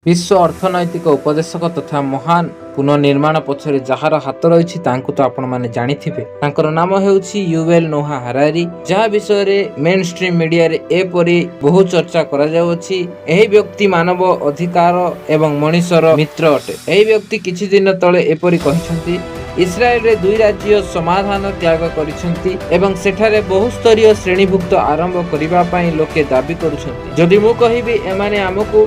ବିଶ୍ୱ ଅର୍ଥନୈତିକ ଉପଦେଶକ ତଥା ମହାନ ପୁନଃନିର୍ମାଣ ପଛରେ ଯାହାର ହାତ ରହିଛି, ତାଙ୍କୁ ତ ଆପଣମାନେ ଜାଣିଥିବେ। ତାଙ୍କର ନାମ ହେଉଛି ୟୁଭେଲ ନୋହା ହାରାରି, ଯାହା ବିଷୟରେ ମେନ୍ ଷ୍ଟ୍ରିମ୍ ମିଡିଆରେ ଏପରି ବହୁ ଚର୍ଚ୍ଚା କରାଯାଉଅଛି। ଏହି ବ୍ୟକ୍ତି ମାନବ ଅଧିକାର ଏବଂ ମଣିଷର ମିତ୍ର ଅଟେ। ଏହି ବ୍ୟକ୍ତି କିଛି ଦିନ ତଳେ ଏପରି କହିଛନ୍ତି, ଇସ୍ରାଏଲରେ ଦୁଇ ରାଜ୍ୟ ସମାଧାନ ତ୍ୟାଗ କରିଛନ୍ତି ଏବଂ ସେଠାରେ ବହୁସ୍ତରୀୟ ଶ୍ରେଣୀଭୁକ୍ତ ଆରମ୍ଭ କରିବା ପାଇଁ ଲୋକେ ଦାବି କରୁଛନ୍ତି। ଯଦି ମୁଁ କହିବି ଏମାନେ ଆମକୁ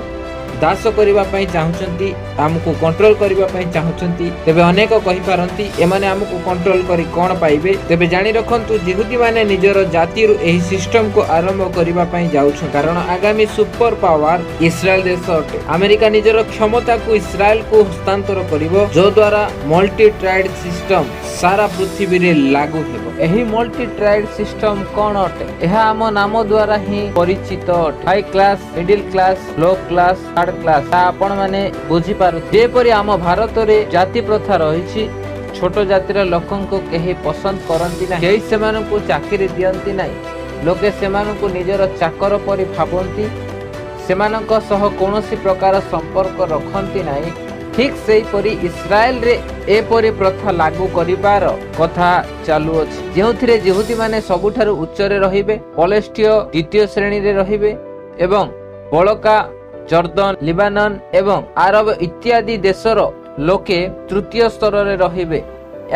ଦାସ କରିବା ପାଇଁ ଚାହୁଁଛନ୍ତି, ଆମକୁ କଣ୍ଟ୍ରୋଲ କରିବା ପାଇଁ ଚାହୁଁଛନ୍ତି, ତେବେ ଅନେକ କହିପାରନ୍ତି, ଏମାନେ ଆମକୁ କଣ୍ଟ୍ରୋଲ କରି କ'ଣ ପାଇବେ? ତେବେ ଜାଣି ରଖନ୍ତୁ, ଯିହୁଦୀମାନେ ନିଜର ଜାତିରୁ ଏହି ସିଷ୍ଟମକୁ ଆରମ୍ଭ କରିବା ପାଇଁ ଯାଉଛନ୍ତି, କାରଣ ଆଗାମୀ ସୁପର ପାୱାର ଇସ୍ରାଏଲ ଦେଶ ଅଟେ। ଆମେରିକା ନିଜର କ୍ଷମତାକୁ ଇସ୍ରାଏଲକୁ ହସ୍ତାନ୍ତର କରିବ, ଯଦ୍ୱାରା ମଲ୍ଟି ଟାୟାର୍ଡ ସିଷ୍ଟମ ସାରା ପୃଥିବୀରେ ଲାଗୁ ହେବ। ଏହି ମଲ୍ଟି ଟାୟାର୍ଡ ସିଷ୍ଟମ କ'ଣ ଅଟେ? ଏହା ଆମ ନାମ ଦ୍ୱାରା ହିଁ ପରିଚିତ ଅଟେ: high class, middle class, low class, third class। ତାହା ଆପଣମାନେ ବୁଝିପାରୁଥିବେ। ଯେପରି ଆମ ଭାରତରେ ଜାତି ପ୍ରଥା ରହିଛି, ଛୋଟ ଜାତିର ଲୋକଙ୍କୁ କେହି ପସନ୍ଦ କରନ୍ତି ନାହିଁ, କେହି ସେମାନଙ୍କୁ ଚାକିରି ଦିଅନ୍ତି ନାହିଁ, ଲୋକେ ସେମାନଙ୍କୁ ନିଜର ଚାକର ପରି ଭାବନ୍ତି, ସେମାନଙ୍କ ସହ କୌଣସି ପ୍ରକାର ସମ୍ପର୍କ ରଖନ୍ତି ନାହିଁ। ଠିକ୍ ସେହିପରି ଇସ୍ରାଏଲରେ ଏପରି ପ୍ରଥା ଲାଗୁ କରିବାର କଥା ଚାଲୁଅଛି, ଯେଉଁଥିରେ ଯିହୁଦୀମାନେ ସବୁଠାରୁ ଉଚ୍ଚରେ ରହିବେ, ପଲେଷ୍ଟୀୟ ଦ୍ୱିତୀୟ ଶ୍ରେଣୀରେ ରହିବେ ଏବଂ ବଳକା ଜର୍ଦ୍ଦନ, ଲିବାନନ ଏବଂ ଆରବ ଇତ୍ୟାଦି ଦେଶର ଲୋକେ ତୃତୀୟ ସ୍ତରରେ ରହିବେ।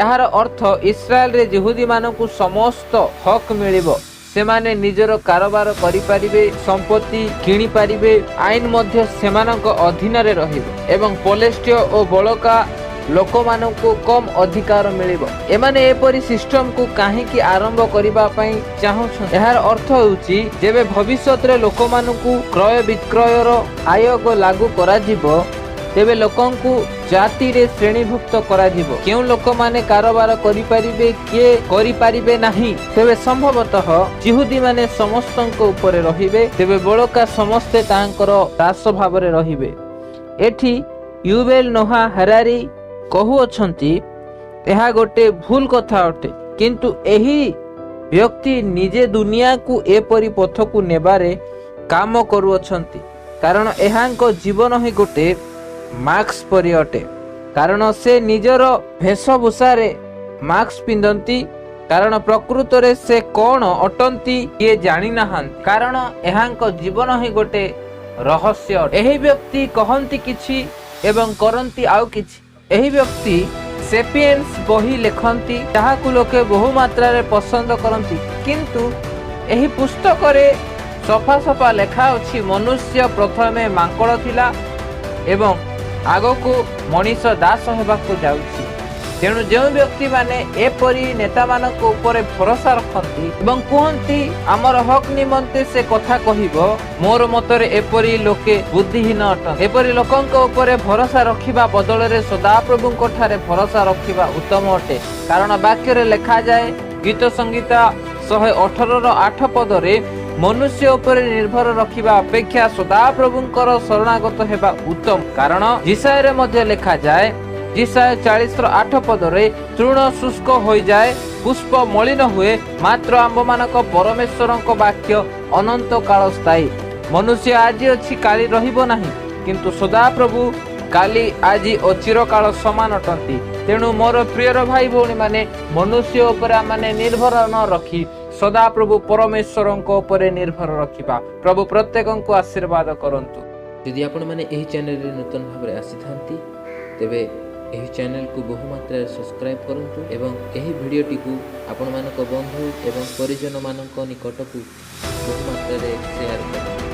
ଏହାର ଅର୍ଥ ଇସ୍ରାଏଲରେ ଯିହୁଦୀମାନଙ୍କୁ ସମସ୍ତ ହକ୍ ମିଳିବ। ସେମାନେ ନିଜର କାରବାର କରିପାରିବେ, ସମ୍ପତ୍ତି କିଣିପାରିବେ, ଆଇନ ମଧ୍ୟ ସେମାନଙ୍କ ଅଧୀନରେ ରହିବ ଏବଂ ପଲେଷ୍ଟୀୟ ଓ ବଳକା ଲୋକମାନଙ୍କୁ କମ୍ ଅଧିକାର ମିଳିବ। ଏମାନେ ଏପରି ସିଷ୍ଟମକୁ କାହିଁକି ଆରମ୍ଭ କରିବା ପାଇଁ ଚାହୁଁଛନ୍ତି? ଏହାର ଅର୍ଥ ହେଉଛି, ଯେବେ ଭବିଷ୍ୟତରେ ଲୋକମାନଙ୍କୁ କ୍ରୟ ବିକ୍ରୟର ଆୟୋଗ ଲାଗୁ କରାଯିବ, ତେବେ ଲୋକଙ୍କୁ ଜାତିରେ ଶ୍ରେଣୀଭୁକ୍ତ କରାଯିବ। କେଉଁ ଲୋକମାନେ କାରବାର କରିପାରିବେ, କିଏ କରିପାରିବେ ନାହିଁ। ତେବେ ସମ୍ଭବତଃ ଯିହୁଦୀମାନେ ସମସ୍ତଙ୍କ ଉପରେ ରହିବେ, ତେବେ ବଳକା ସମସ୍ତେ ତାଙ୍କର ଦାସ ଭାବରେ ରହିବେ। ଏଠି ୟୁବେଲ ନୋହା ହାରାରି କହୁଅଛନ୍ତି, ଏହା ଗୋଟେ ଭୁଲ କଥା ଅଟେ। କିନ୍ତୁ ଏହି ବ୍ୟକ୍ତି ନିଜେ ଦୁନିଆକୁ ଏପରି ପଥକୁ ନେବାରେ କାମ କରୁଅଛନ୍ତି, କାରଣ ଏହାଙ୍କ ଜୀବନ ହିଁ ଗୋଟେ ମାସ୍କ ପରି ଅଟେ, କାରଣ ସେ ନିଜର ବେଶଭୂଷାରେ ମାସ୍କ ପିନ୍ଧନ୍ତି, କାରଣ ପ୍ରକୃତରେ ସେ କ'ଣ ଅଟନ୍ତି କିଏ ଜାଣିନାହାନ୍ତି, କାରଣ ଏହାଙ୍କ ଜୀବନ ହିଁ ଗୋଟେ ରହସ୍ୟ ଅଟେ। ଏହି ବ୍ୟକ୍ତି କହନ୍ତି କିଛି ଏବଂ କରନ୍ତି ଆଉ କିଛି। ଏହି ବ୍ୟକ୍ତି ସେପିଏନ୍ସ ବହି ଲେଖନ୍ତି, ଯାହାକୁ ଲୋକେ ବହୁ ମାତ୍ରାରେ ପସନ୍ଦ କରନ୍ତି। କିନ୍ତୁ ଏହି ପୁସ୍ତକରେ ସଫା ସଫା ଲେଖା ଅଛି, ମନୁଷ୍ୟ ପ୍ରଥମେ ମାଙ୍କଡ଼ ଥିଲା ଏବଂ ଆଗକୁ ମଣିଷ ଦାସ ହେବାକୁ ଯାଉଛି। ତେଣୁ ଯେଉଁ ବ୍ୟକ୍ତିମାନେ ଏପରି ନେତାମାନଙ୍କ ଉପରେ ଭରସା ରଖନ୍ତି ଏବଂ କୁହନ୍ତି, ଆମର ହକ୍ ନିମନ୍ତେ ସେ କଥା କହିବ, ମୋର ମତରେ ଏପରି ଲୋକେ ବୁଦ୍ଧିହୀନ ଅଟନ୍ତି। ଏପରି ଲୋକଙ୍କ ଉପରେ ଭରସା ରଖିବା ବଦଳରେ ସଦାପ୍ରଭୁଙ୍କ ଠାରେ ଭରସା ରଖିବା ଉତ୍ତମ ଅଟେ, କାରଣ ବାକ୍ୟରେ ଲେଖାଯାଏ, ଗୀତ ସଂହିତା 118ର 8 ପଦରେ, ମନୁଷ୍ୟ ଉପରେ ନିର୍ଭର ରଖିବା ଅପେକ୍ଷା ସଦାପ୍ରଭୁଙ୍କର ଶରଣାଗତ ହେବା ଉତ୍ତମ। କାରଣ ଯିଶାଇୟରେ ମଧ୍ୟ ଲେଖାଯାଏ, ଯିଶାଇୟ 40ର 8 ପଦରେ, ତୃଣ ଶୁଷ୍କ ହୋଇଯାଏ, ପୁଷ୍ପ ମଳିନ ହୁଏ, ମାତ୍ର ଆମ୍ଭମାନଙ୍କ ପରମେଶ୍ୱରଙ୍କ ବାକ୍ୟ ଅନନ୍ତ କାଳ ସ୍ଥାୟୀ। ମନୁଷ୍ୟ ଆଜି ଅଛି, କାଲି ରହିବ ନାହିଁ, କିନ୍ତୁ ସଦାପ୍ରଭୁ କାଲି, ଆଜି ଓ ଚିରକାଳ ସମାନ ଅଟନ୍ତି। ତେଣୁ ମୋର ପ୍ରିୟର ଭାଇ ଭଉଣୀମାନେ, ମନୁଷ୍ୟ ଉପରେ ଆମମାନେ ନିର୍ଭର ନ ରଖି ସଦାପ୍ରଭୁ ପରମେଶ୍ୱରଙ୍କ ଉପରେ ନିର୍ଭର ରଖିବା। ପ୍ରଭୁ ପ୍ରତ୍ୟେକଙ୍କୁ ଆଶୀର୍ବାଦ କରନ୍ତୁ। ଯଦି ଆପଣମାନେ ଏହି ଚ୍ୟାନେଲରେ ନୂତନ ଭାବରେ ଆସିଥାନ୍ତି, ତେବେ ଏହି ଚ୍ୟାନେଲକୁ ବହୁ ମାତ୍ରାରେ ସବସ୍କ୍ରାଇବ୍ କରନ୍ତୁ ଏବଂ ଏହି ଭିଡ଼ିଓଟିକୁ ଆପଣମାନଙ୍କ ବନ୍ଧୁ ଏବଂ ପରିଜନମାନଙ୍କ ନିକଟକୁ ବହୁ ମାତ୍ରାରେ ସେୟାର କରନ୍ତୁ।